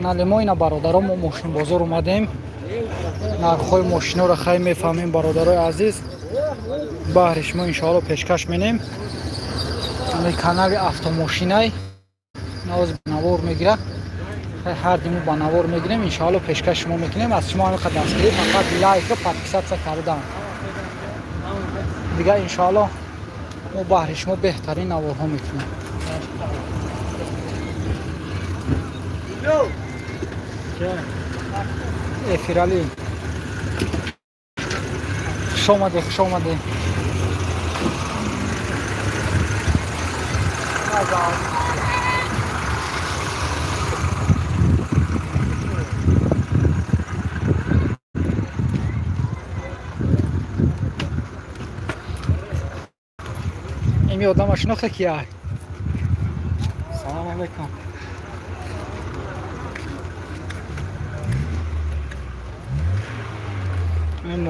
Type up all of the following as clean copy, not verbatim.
Канали мо ина, бародаро, мо мошинбозор омадем. Нархҳои мошиноро хай мефаҳмем, бародарои азиз. Баҳри шумо иншоалло пешкаш менем. Канали автомошинай навоз навор мегира. Ҳар диму ба навор мегирем, иншоалло пешкаш шумо мекунем. Аз шумо ҳамиқа дастгирӣ, фақат лайка, подписаться кардан. Дигар иншоалло мо баҳри шумо беҳтарин наворҳо мекунем. Эфиралӣ, хуш омадӣ, хуш омадӣ. Ими одама шинохта кия? Салом алейкум.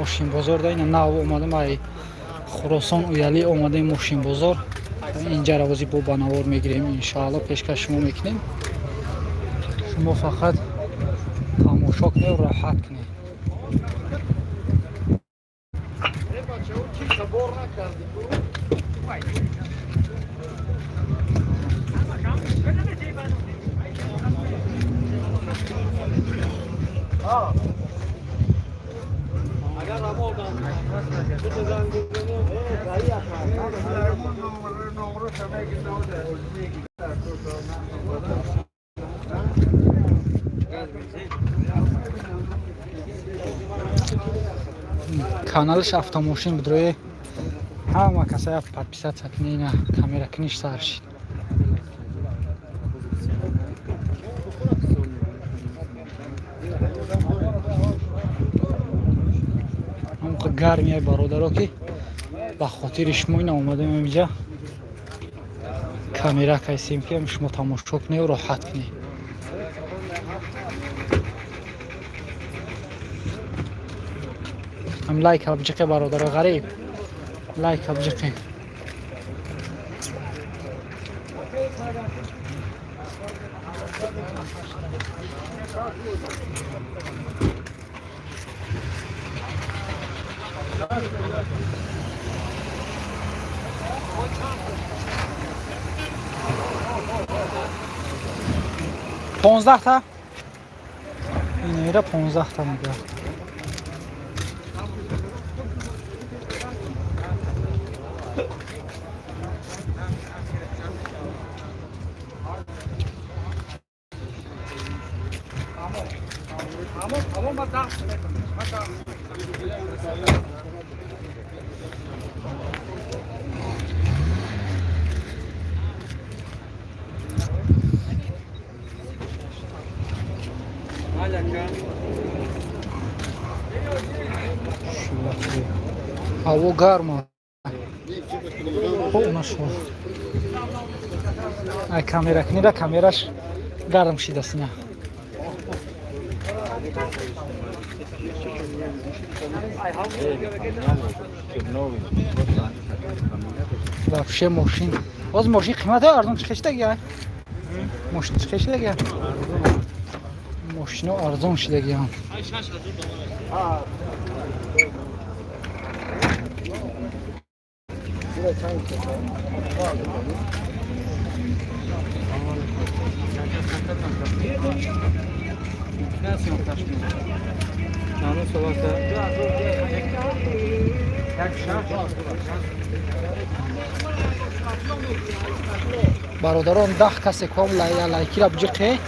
Мошинбозор да ина нав омадам, ай Хуросон уялӣ омадем мошинбозор. Инҷа равози бо ба навор мегирем, иншоалло пешкаш шумо мекунем. Шумо фақат тамошо кунед, роҳат кунед. Каналаш автомошин бидрои, ҳама касая подписаться кунед. Ина камера куниш сар шид. Ҳамқа гармияй, бародаро, ки ба хотири шумо ина омадем инҷа, камера кайсем, ки шумо тамошо кунед, роҳат кунед. Ҳам лайк биҷиқе, бародаро, ғариб, лайк биҷиқе. 15та инера, 15та мегӯяд. Ҳаво гарма нашо. Ай камера кунира, камераш гарм шидаст ина. Вообще мошин, боз мошин қимат арзон чӣ шидагия? Мошин чӣ шидагия? Мошино арзон шидагиям. Бародарон, 10 касе ком лайкира биҷиқе.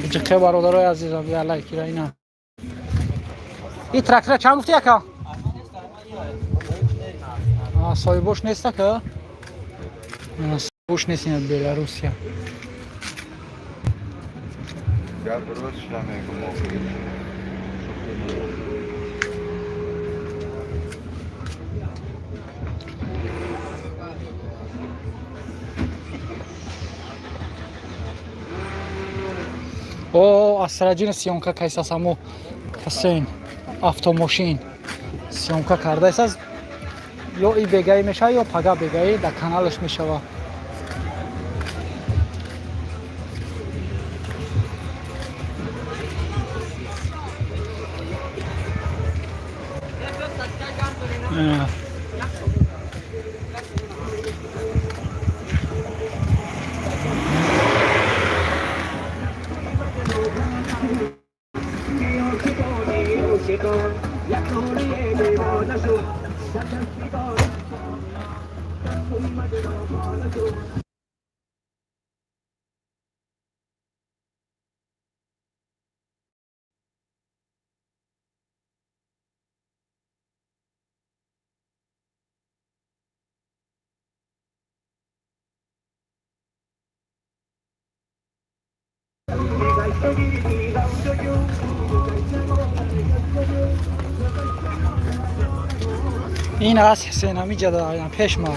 Биҷиқе, бародарои азизам, я лайкира. Ина и трактора чанд гуфти, ака? Соҳибош нест, ака, соҳибош нест. Ина Беларусия. Гап рост шуда мегум. О, Асраҷин съёмка кайсас ҳамо Ҳусейн автомошин съёмка кардаисас. Ё и бегаӣ мешава, ё пага бегаӣ дар каналаш мешава. Ин аст Ҳусейн, ҳамиҷа пеш ма.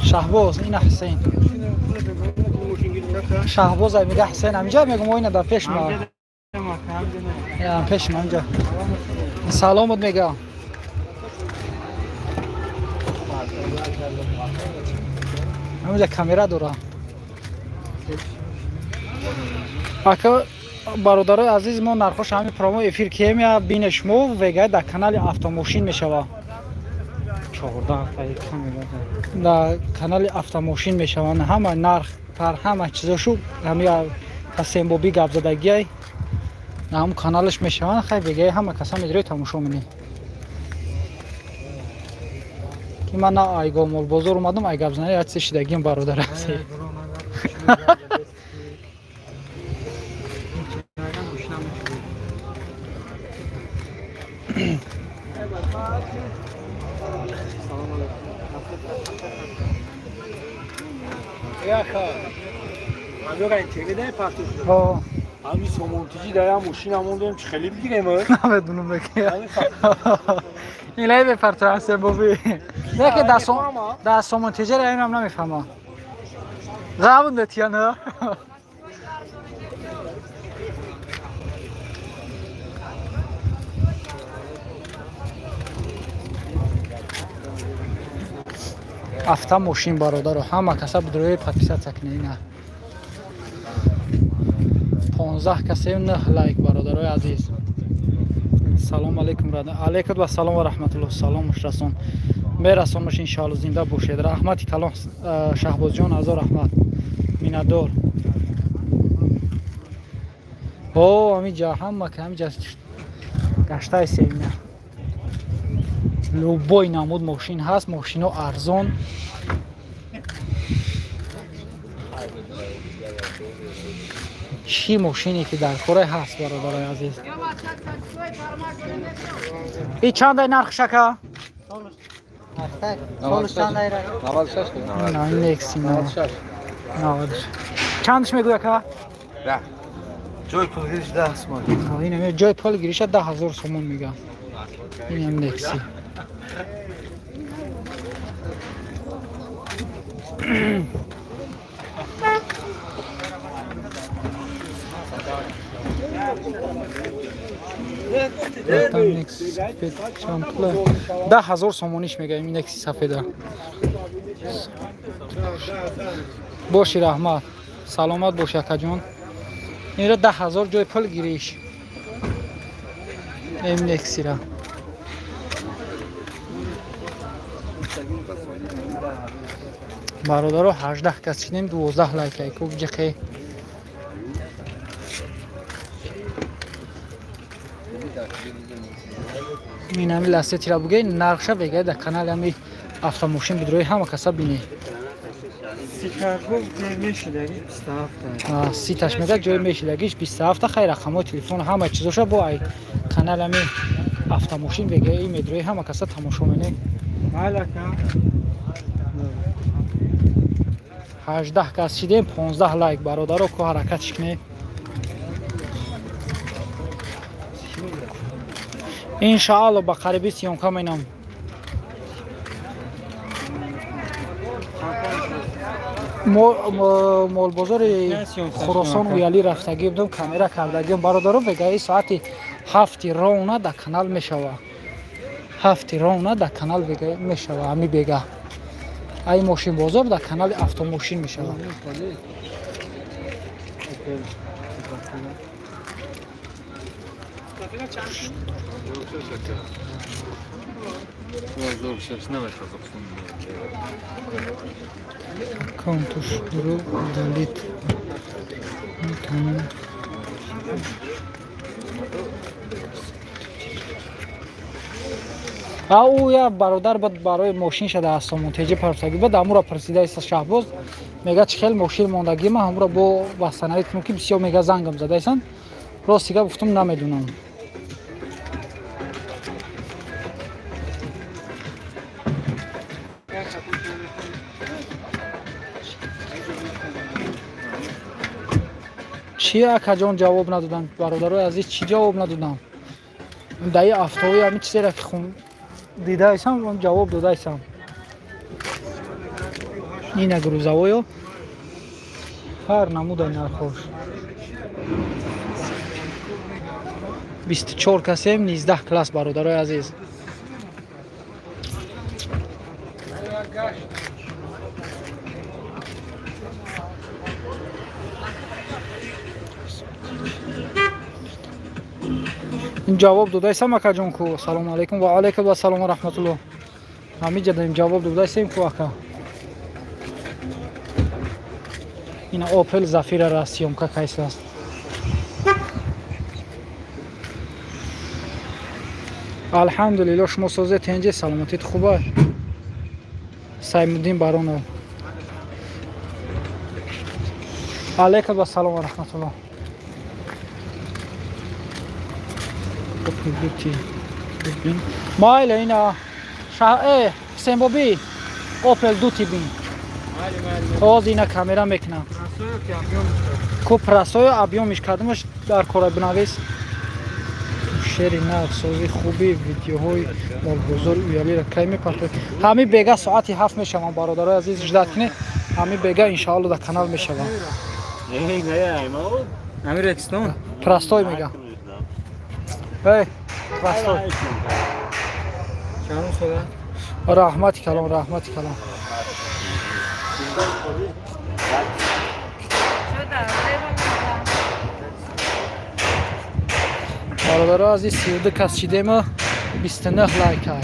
Шаҳбоз, ина Ҳусейн. Шаҳбоз мега Ҳусейн ҳамиҷа, мегум ина дар пеш ма. Пеш ма ҳамиҷа. Саломат мега. Ҳамиҷа камера дора. Ака бародарои азиз, мо нархош ҳами прямой эфир кемия бине шумо вегай дар канали автомошин мешава. Дар канали автомошин мешаванд ҳама нарх пар ҳама чизошу ҳами ҳасенбобӣ гап задагиай ҳам каналаш мешаванд. Хай вегай ҳама каса медирои тамошо менӣ. Ки ман на айгомол бозор омадам, ай гап зани як чиз шидагим бародар азиз. ҳами сомонтиҷи дар як мошина мондем, чӣ хеле бигирем? Намедунам беки. Илай бепарту ҳастем боби. Не ки дар сомонтиҷара инам намефаҳмам. Ғамун метияна. Автомошин бародаро, ҳама каса бидрои подписаться кунед. Ина 15 касем, 9 лайк бародарои азиз. Салом алейкум, алейкум ва салом ва раҳматуллоҳ. Саломаш расон, мерасонаш иншоалло, зинда бошед. Раҳмати калон Шаҳбозҷон, ҳазор раҳмат, миннатдор. О, ҳамиҷа ҳама ҳамиҷа гаштаи семина. Любой намуд мошин ҳаст, мошино арзон. Чӣ мошине ки дар кора ҳаст бародарои азиз. И чандай нарх шака? Чандаш мегӯя ка? Ҷои пулгириш 10 сомон. Ин ҷои пул гириша 10 000 сомон мега. Инам Некси. 10 000 сомониш мегаем Некси сафеда. Боши раҳмат, саломат бош акаҷон. Инро 10 000 ҷои пул гириш. Эм Нексира. Бародаро 18 кас шидем, 12 лайк ай куб ҷиқе. Ин ҳами лассетира бугей, нархша бегай дар канали ҳами автомошин бидрои ҳама каса бинӣ. Ситаш мега ҷои мешидагиш 27. Хай рақамҳои телефон ҳама чизоша бо ай канали ҳами автомошин бегаи медрои ҳама каса тамошо менӣ. 18 кас шидем, 15 лайк бародаро, ко ҳаракатш кунед. Иншаалло ба қариби съёмка менам. Молбозори Хуросон Уялӣ рафтагӣ будам, камера кардагиам, бародаро. Бегаи соати 7 рона дар канал мешава, 7 рона дар канал мешава. Ҳами бега ай мошинбозор дар канали Автомошин мешава. Аккаунтушро удалить. А ӯ я бародар бад барои мошин шада аз Сомонтеҷи парфтагӣ бад, ҳамура пурсидаиста. Шаҳбоз мега, чӣ хел мошин мондагӣ, ма ҳамура бо восстановить кунам, ки бисёр мега зангам задаисан. Рости гап гуфтум, намедунам. Чи, акаҷон, ҷавоб надодам? Бародарои азиз, чӣ ҷавоб надодам? Даи автои ҳамин чизеро ки хун дидаисам, он ҷавоб додаисам. Ина грузовой ё ҳар намудай нархош. 24 касем, 19 класс, бародарои азиз. Ин ҷавоб додаисам, акаҷон, ку. Салому алайкум. Ва алайкум ассалом ва раҳматуллоҳ. Ҳамиҷа даем, ҷавоб додаисем ку, ака. Ина Опел Зафира ра съёмка кайсааст. Алҳамдулилло, шумо созе, тенҷе, саломатит хуба? Саймуддин Баронов. Алайкум ассалом ва раҳматуллоҳ. Майла, ина Ҳусенбоби, Опел дути бин. Ҳозир ина камера мекунам. Ку прасою объём иш кардамаш дар кора бинавис. Шери нав сози хуби видеоҳои молбозори Уялиро кай мепартоед? Ҳами бега соати 7 мешавам, бародарои азиз, ждать кунед. Ҳами бега иншоалло дар канал мешавам. Амир Рекстон. Простой мега. Эй, простой. Чанд сола? Раҳмати калон, раҳмати калон. Бародаро азиз, 32 кас шидема, 29 лайк ай.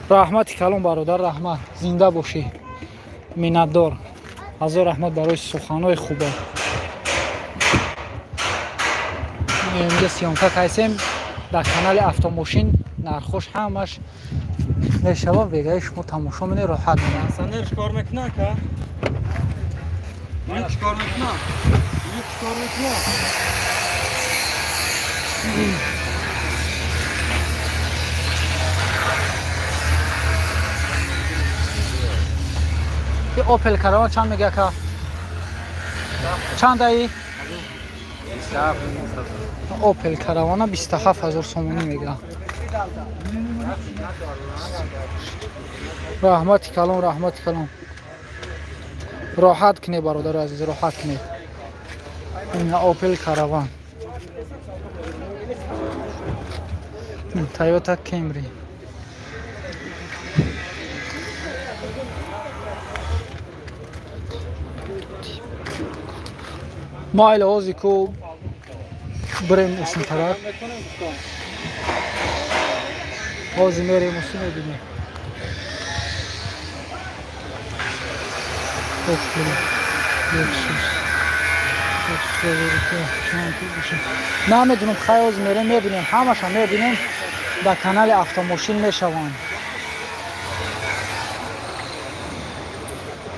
Раҳмати калон, бародар, раҳмат, зинда бошӣ, миннатдор, ҳазор раҳмат барои суханҳои хуба. Инҷа съёмка кайсем дар канали Автомошин, нархош ҳамаш мешава. Бегаи шумо тамошо мене, роҳат мене. Пенсионер чикор мекунад, ка? Ин чикор мекунад? Ин чикор мекунад? Опел Караван чанд мега, ака? Чанд аи? Опел Каравана 27 ҳазор сомонӣ мега. Раҳмати калон, раҳмати калон. Роҳат кунед, бародари азиз, роҳат кунед. Ина Опел Караван. Тойота Кемри. Майли, ҳозир ку бирем усин тараф. Ҳозир мерем усин, мебинем. Опел Lexus. Намедунам, хай, ҳозир мерем, мебинем, ҳамаша мебинем, дар канали Автомошин мешаванд.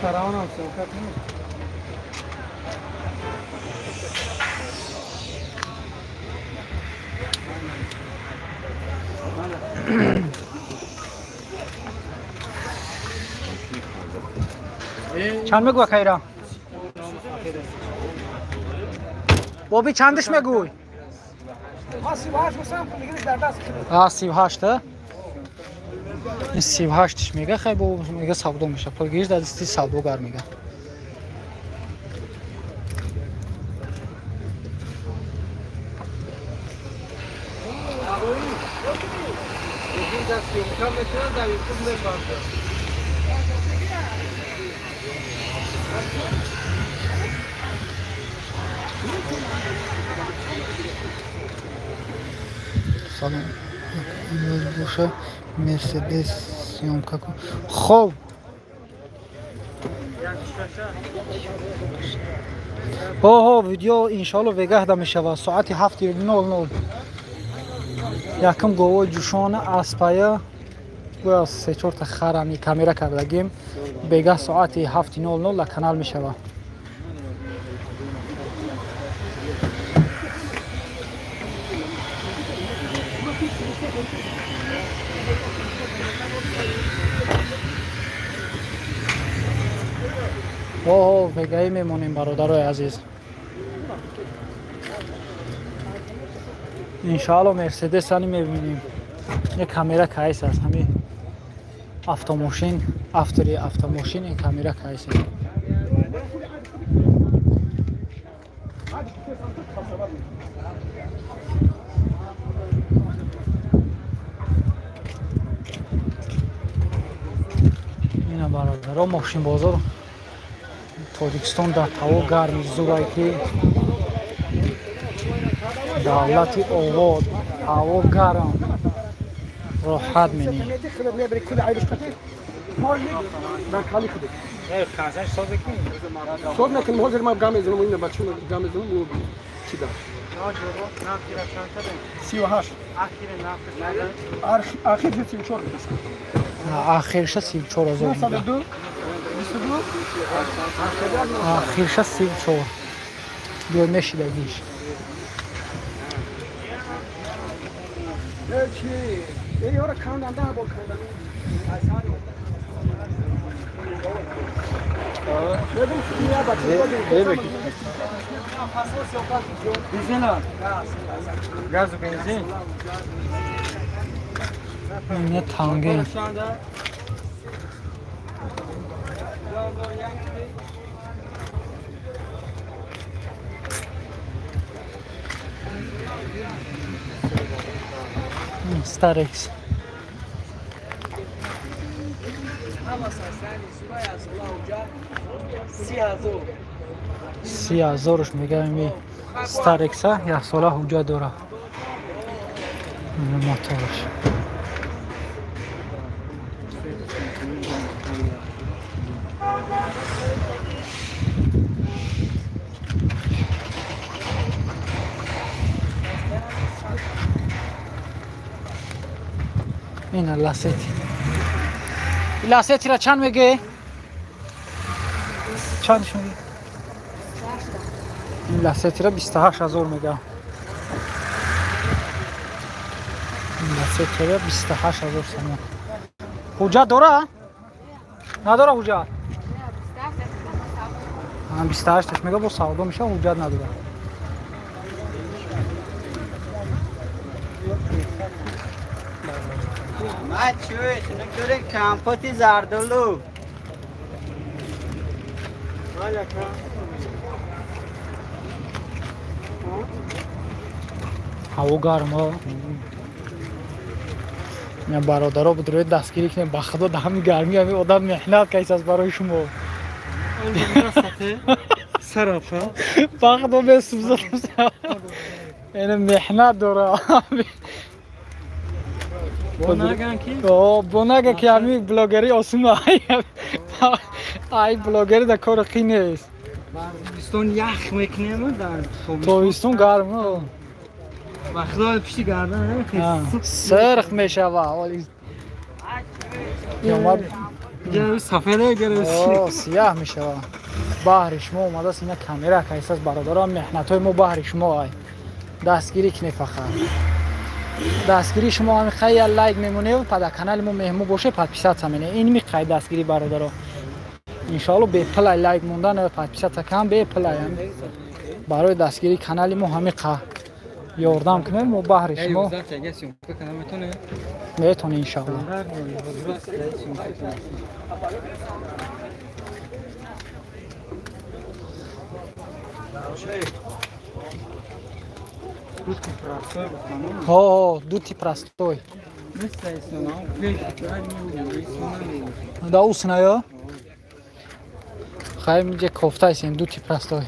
Караванам съёмка кунед. Чанд мегӯ, акайра? Боби, чандиш мегӯй? А 38, ин 38-ш мега, хай бо мега савдо меша. Пулгириш дар дасти савдогар мега. Салом. Имрӯз боша Мерседес съёмка кун. Хоб. Оҳо, видео иншоалло вегаҳда мешавад соати 7:00. Якум говои ҷӯшона аспая гӯя се-чорта харами камера кардагим. Бегаҳ соати 7:00 дар канал мешавад. Оҳо, вегаӣ мемонем, бародарои азиз. Иншоалло Мерседес ани мебинем. Як камера кайс аст, ҳами автомошин, автори автомошин ин камера кайс аст. Ина бародаро, мошинбозор Тоҷикистон дар ҳаво гарми зурае ки давлати овод, ҳаво гарм, роҳат менӣ. صوت نکن حاضر ما گام زنم اینا بچون گام زنم و چی دار 38. آخر 34. Ахирша 34 000 мега. 92 22. Ахирша 34. Биё мешидагиш. چی ای یارا کاندن ده با کاندن. Бензина. Газу бензин. Ина танге. Старекс. 30 000-ш мега ими Старекса, яксола ҳуҷҷат дора. Мотораш. Ина Ласети. Ласетира чанд меге? Чандш меге? Ин Ласетира 28 000 мега. Ин Ласетира 28 000 сомон. Ҳуҷҷат дора? Надора ҳуҷҷат? 28 таш мега, бо савдо меша, ҳуҷҷат надора. Компоти зардолу. Ҳаво гармо. Бародаро, будрои дастгирӣ кунем, ба худо да ҳами гармӣ ҳами одам меҳнат кайсаст барои шумо. Сарапа. Ба худо месӯзад. Яъне меҳнат дора. Бонаган ки? О, бонага ки ҳами блогерӣ осун ай блогерӣ да кори қин нест. Тобистон ях мекунем дар тобистон. Тобистон гарм. Ба худо пишти гардан намекунем. Сирх мешава. Омад Сафеда гирифт. Сияҳ мешава. Баҳри шумо омадааст ина камера кайсаст, бародарам, меҳнатҳои мо баҳри шумо ай. Дастгирӣ кунед фақат. Дастгирии шумо ҳами хай я лайк мемонед, па дар канали мо меҳмон боше, подписаться мене. Ин миқай дастгирӣ, бародаро. Иншоалло бепулай лайк мондан, подписаться кам бепулай. Барои дастгирии канали мо ҳами қа. Ёрдам кунем мо баҳри шумо. Метонӣ, иншаалло. Ҳо, дути простой. Да усна ё? Хайм ҷе кофтайсем дути простой.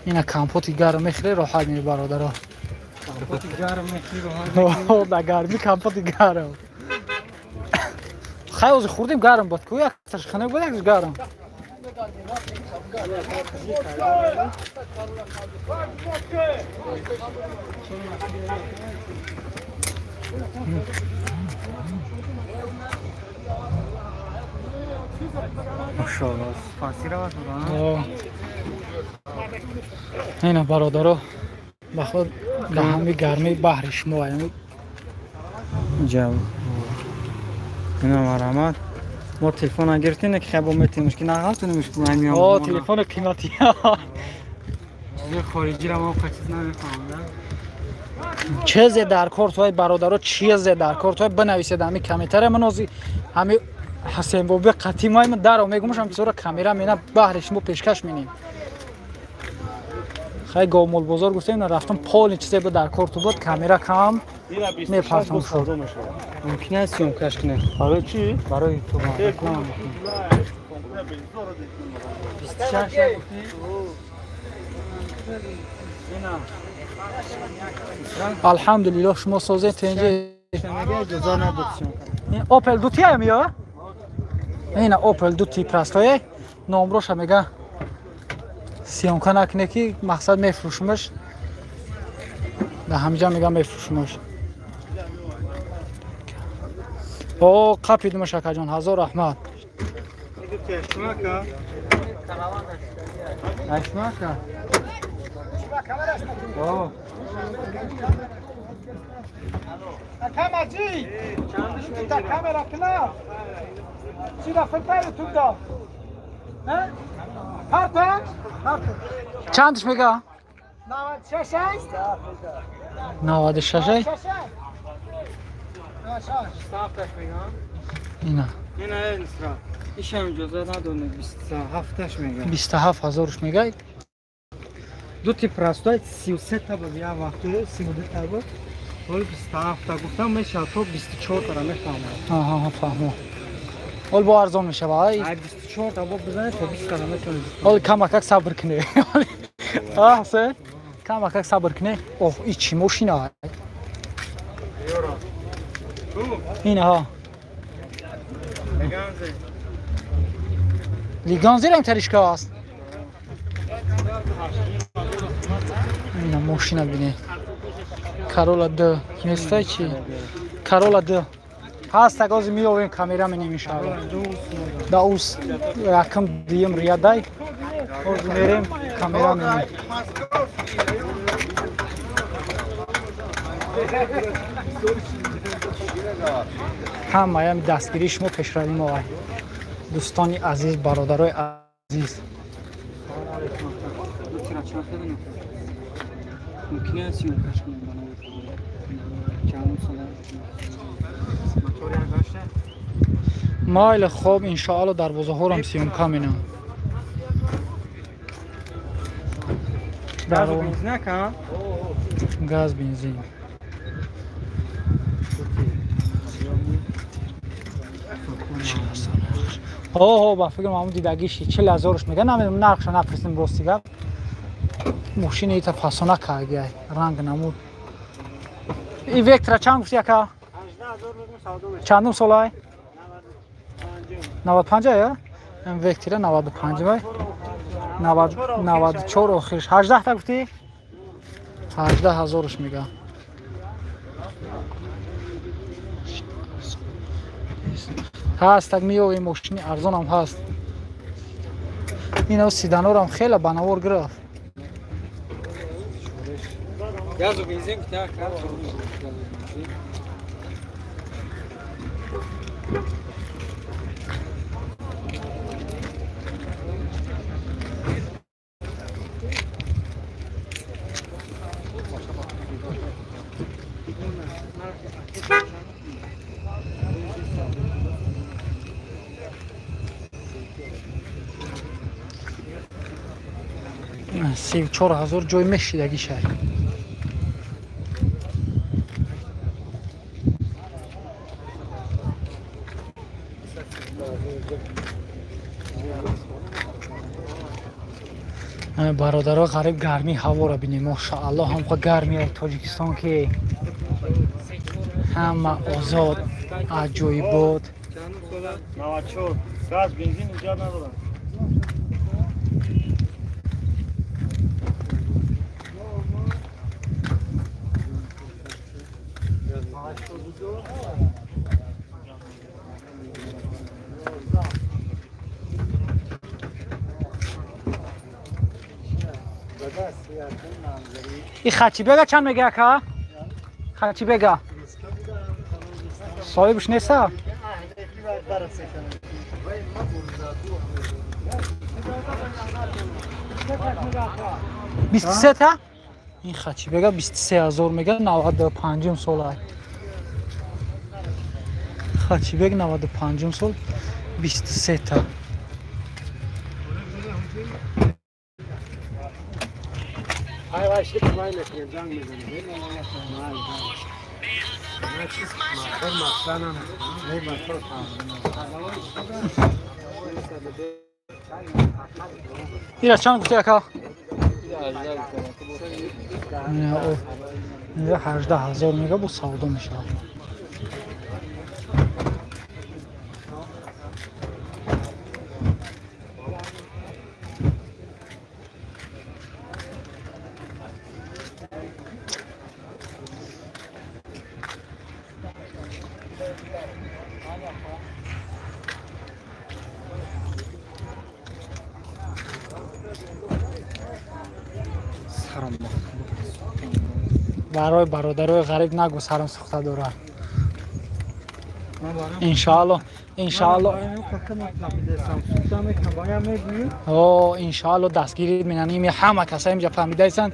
Ина компоти гарм мехӯре, роҳат мери, бародаро. Да гармӣ компоти гарм. Хай, ҳозир хӯрдем, гарм буд ку, якташ хунук буд, якташ гарм. Ина, бародаро, ба худ да ҳами гармӣ баҳри шумо. Ина, марҳамат, мо телефона гирифтем, ки хай бо метем, ки нағалтунем. О, телефони қиматӣ. Чизи хориҷиро мо чиз намефаҳмам. Чизе дар кор туай, бародаро, чизе дар кор туай, бинависед ҳами комментария. Ман ҳозир ҳами Ҳасенбоби қатӣ май даро мегумашам, бисёра камера мена, баҳри шумо пешкаш менем. Хай, говмолбозор гуфтем, на рафтам, поли чизе буд дар кор ту буд, камера кам мепартам шуд. Мумкин аст съёмкаш кунем? Барои чӣ? Барои ютуб. 26 гуфтӣ? Алҳамдулиллоҳ, шумо созед, тенҷи? Иҷоза надод съёмка. Опел дутиам ё ина Опел дути простое, номроша мега съёмка накуне, ки мақсад мефурӯшумаш. Да ҳамиҷа мега мефурӯшумаш. О, қапидумаш, акаҷон, ҳазор раҳмат. Ашмака. О. Камаҷи! Та камера кна! Чира филтар ютуб да? Парта? Чандш мега? 96? 96? Ина. Ина нисра. Ишам иҷоза надод, 27-аш мега. 27 ҳазорш мега. Дути простой 33 та буд, як вақт 32 та буд. Ҳол 27 та гуфтам, мешавад то 24 тара мефаҳмам. Аҳа, фаҳмо. Ҳол бо арзон мешава, ай? Ай 24 та бо бизанед, то 20 тара метавонед. Ҳол камакак сабр кунед. А, се? Камакак сабр кунед. Оҳ, и чӣ мошина? Ина ҳа. Лиганзирам таришка аст. Ина мошина бинед. Карола Д. Нестай чи? Карола Д. Ҳаст, агази меовем, камера менем, иншаалло. Да ус якм дием риядай. Ҳозир мерем, камера менем. Ҳамаям дастгирии шумо пешравӣ мо, дӯстони азиз, бародарои азиз. Мумкин аст съёмкаш кунем ба номи чандум сола? Мотор як дошта? Майли, хоб, иншоалло, дарвозаҳорам съёмка менам. Газу бензин ака? Газ, бензин. Оҳо, ба фикрам ҳамун дидагиши 40 ҳазорш мега, намедонам, нархша напурсидем, рости гап. Мошини ита фасона кардиай, ранг намуд. И Вектра чанд гуфти, ака? Чандум солай? 95 я? Ин Вектра 95 вай. 94 охирш. 18 та гуфтӣ? 18 ҳазорш мега. Ҳаст, так меёвем, мошини арзонам ҳаст. Ина седанорам хеле ба навор гирифт. Газу бензин гуфти ака? 34 000 ҷой мешидаги шай. Бародаро, ғариб, гармии ҳаворо бинем. Мошаалло, ҳамқа гармияи Тоҷикистон, ки ҳама озод, аҷоибот. 94, газ, бензин инҷа надорам. И хачибега чанд мега, ака? Хачибега соҳибш неста? 23 та ин хачибега 23 000 мега, 95-ум сола. Хачибег 95-ум сол, 23 та. Ай вай, шик вай мекунем, занг мезанем. Махр махсанам, не махр. Ира чанд гуфти, ака? 18 000 мега, бо савдо мешавад. Сарам. Барои бародарои ғариб нагӯ, сарам сӯхта дорад. Иншоалло, иншоалло. О, иншоалло, дастгирӣ менанем. Ҳама каса инҷа фаҳмидаистанд,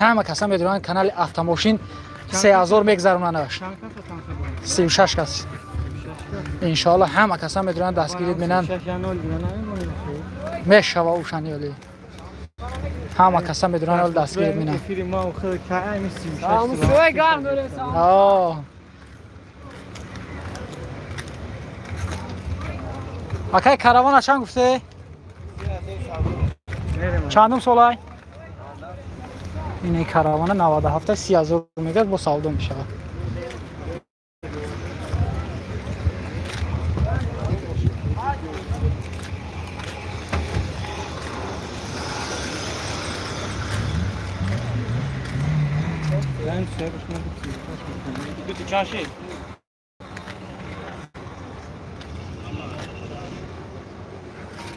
ҳама каса медонанд, канали Автомошин 3000 мегзаронанаш. 36 кас. Иншоалло, ҳама каса медонанд, дастгирӣ менанд. Мешава ушаниёли. Ҳама каса медонанд, дастгирӣ менанд. О. Акай, каравана чанд гуфте? Чандум солай? Ин каравана 97, 30 000 мегӯяд, бо савдо мешавад. Чанд шид?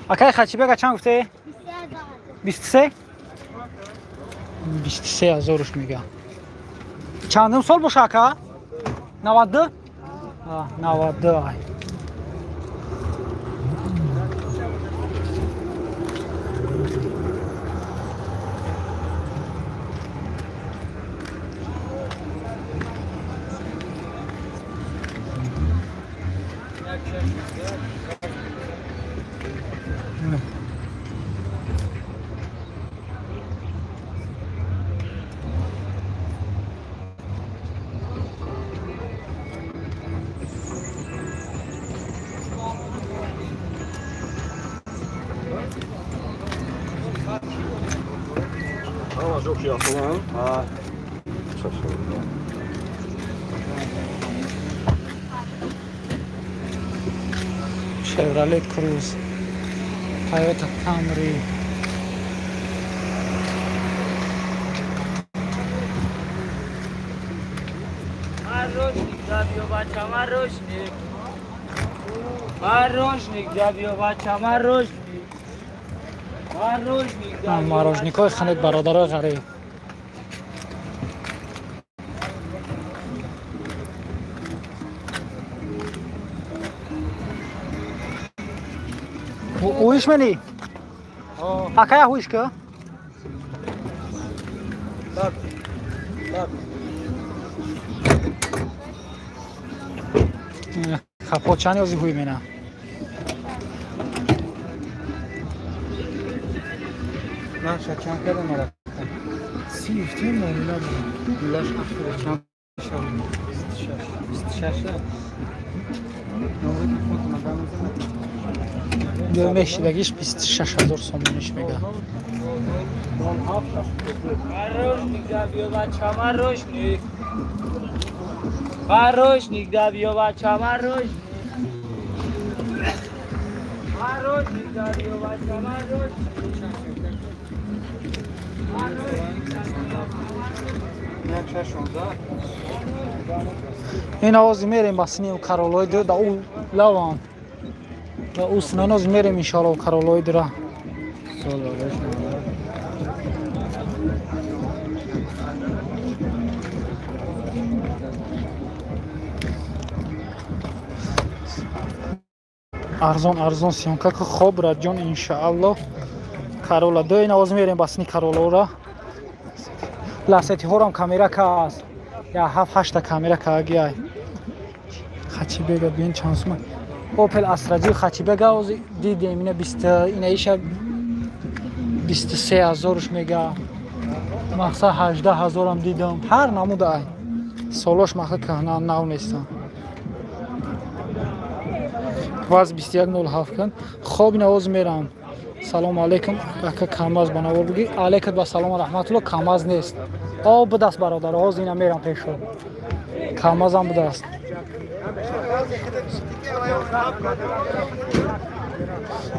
Акай, хачибега чанд гуфте? 23? 23 ҳазоруш мега. Чандум сол боша, ака? 92? 92 ай. Ҳама ҷо ки афтодан. Ha. Chevrolet Cruze, Toyota Camry. Морожник забьё, бача, морожник. Морожник забьё, бача, морожник. Морожник забьё. Морожникҳои ханед, бародарои ғариб. Ҳуиш мени? Акая, ҳуиш ка? Так, так. Капот чанд ёзи ҳуй мена? Нарша чанд кардам ара? 30 муомила дорам. Гулаш ахир чанд шав? 26. 26. Новый телефон надам мезанад. Мешидагиш 26 ҳазор сомониш мега. Барош нигда биё бача марош ник. Барош нигда биё бача марош ник. Барош нигда биё бача марош ник. Як шаш шонздаҳ. Ин овози мерем ба сини Каролои ду да ӯ лаван. Да ӯ синаноз мерем иншоалло Каролои дура. Сол барош. Арзон арзон съёмка ку хоб раҷон иншоалло. Карола ду ин овоз мерем ба сини Каролора. Ласетиҳорам камера кааст. Я ҳафт ҳашта камера каагиай. Хачибега бин чанд сума. Опел Астраҷи Хачибега ози дидем ина 20 ина иша 23 ҳазоруш мега. Мақсад 18 ҳазорам дидам. Ҳар намуда ай. Солош маха каҳна нав нестам. Ваз 21.07 кун. Хоб ина оз мерам. Салому алейкум. Ака Камаз ба навор буги. Алейкум ба салому раҳматулло Камаз нест. О будаст бародар. Ҳоз ина мерам пешо. Камазам будаст.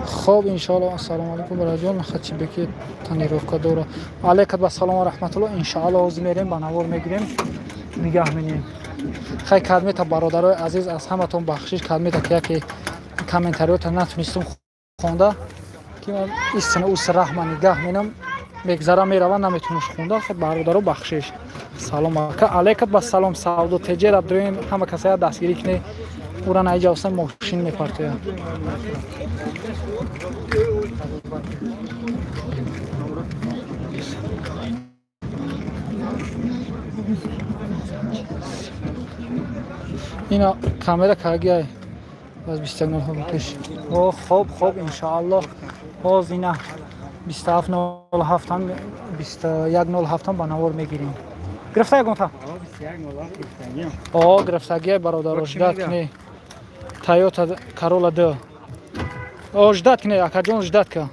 Хоб иншоалло. Ассалому алейкум бароҷон. Хачибеки тонировка дора. Алейкум ба салому раҳматулло. Иншоалло ҳоз мерем ба навор мегирем. Нигаҳ менем. Хай кадмета бародарои азиз аз ҳаматон бахшиш кадмета ки яке комментариёта натунистум хонда ки ман истина ус раҳма нигаҳ менам мегзара мерава наметуниш хонда. Хай бародаро бахшиш. Салом ака. Алейкум ба салом савдо теҷера дуем ҳама касая дастгирӣ кне. Ура наиҷа оста мошин мепартоя. Ина камера кагиай. Аз 21.07 пеш. О хоб хоб иншоалло. Ҳоз ина 27.07 21.07 ба навор мегирем. Гирифта ягонта? О гирифтагиай бародар ждат кне. Toyota Corolla 2. О ждат кне акаҷон ждат ка.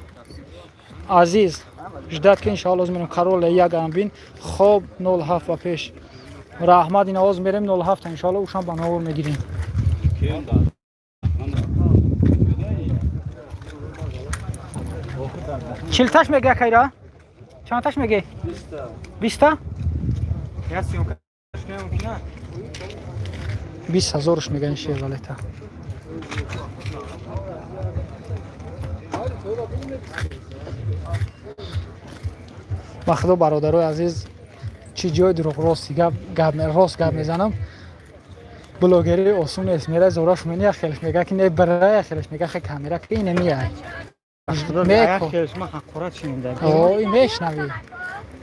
Азиз ждат ки иншоалло оз мерем Corolla 1 ам бин. Хоб 07 ба пеш. Раҳмат ина оз мерем 07 иншоалло ушам ба навор мегирем. Чилташ мега кайра? Чандташ меге? 20. Я съёмка мумкин 20 ҳазоруш мега ин Шевролета. Ба худо бародарои азиз чӣ ҷои дурӯғ рости гап гап рост гап мезанам. Блогери осон нест. Мера зораш мени яхелш мега ки не бара яхелш мега хе камера ки ине миай. Меко. Ман ҳақорат шунидам. О, ин мешнавӣ.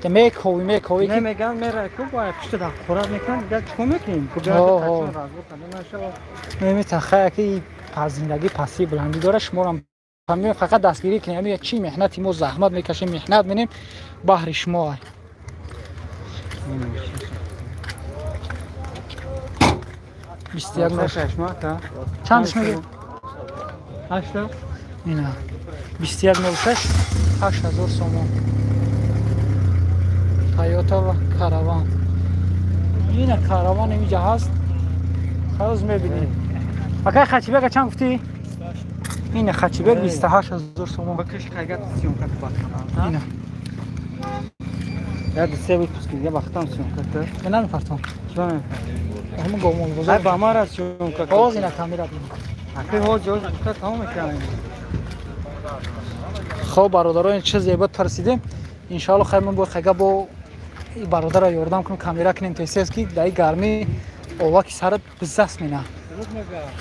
Ки мекови мекови Не ки меган мера ку бо пушта ҳақорат мекунам, дигар чикор мекунем? О, о. Мемета хая ки пас зиндагӣ пастии баландӣ дора шуморам ҳамин фақат дастгирӣ кунем. Ҳамин чӣ меҳнати мо заҳмат мекашем, меҳнат менем баҳри шумо ай. 21 Шаш мака. Чандаш меги? Ҳашта. Ина 21.06 8000 сомон. Toyota ва Караван. Ина Караван инҷа ҳаст. Хароз мебинед. Акай Хачибека чанд гуфтӣ? Ина Хачибек 28000 сомон. Бакиш кайгат съёмка бахтам. Ина. Я се выпуск дига бахтам съёмка та. Мен намепартам. Чиба мепартам? Ҳамон гомон Ай бозор. ба мара съёмка. Ҳоз ина камера бин. Акай ҳоз ҳоз гуфта тамом мекунам. Хоб бародаро ин чиз зебо тарсидем. Иншоалло хай ман бо хайга бо и бародара ёрдам кунем камера кунем тез ки дар ин гармӣ оваки сарат бизаст мена.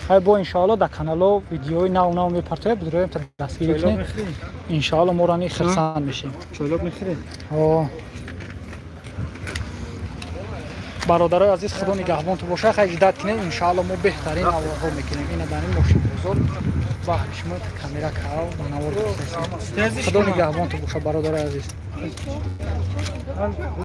Хай бо иншоалло дар канало видеои нав нав мепартоем, бидроем та дастгирӣ кунем. Иншоалло моро ни хирсанд мешем. Чойлоб мехӯред? О. Бародарои азиз, худо нигаҳбонту боша. Хай, ждать кунед, иншаалло, мо беҳтарин наворҳо мекунем. Ина дар ин мошинбозор баҳри шумо камера кав навор гирифтаем. Худо нигаҳбонту боша, бародарои азиз.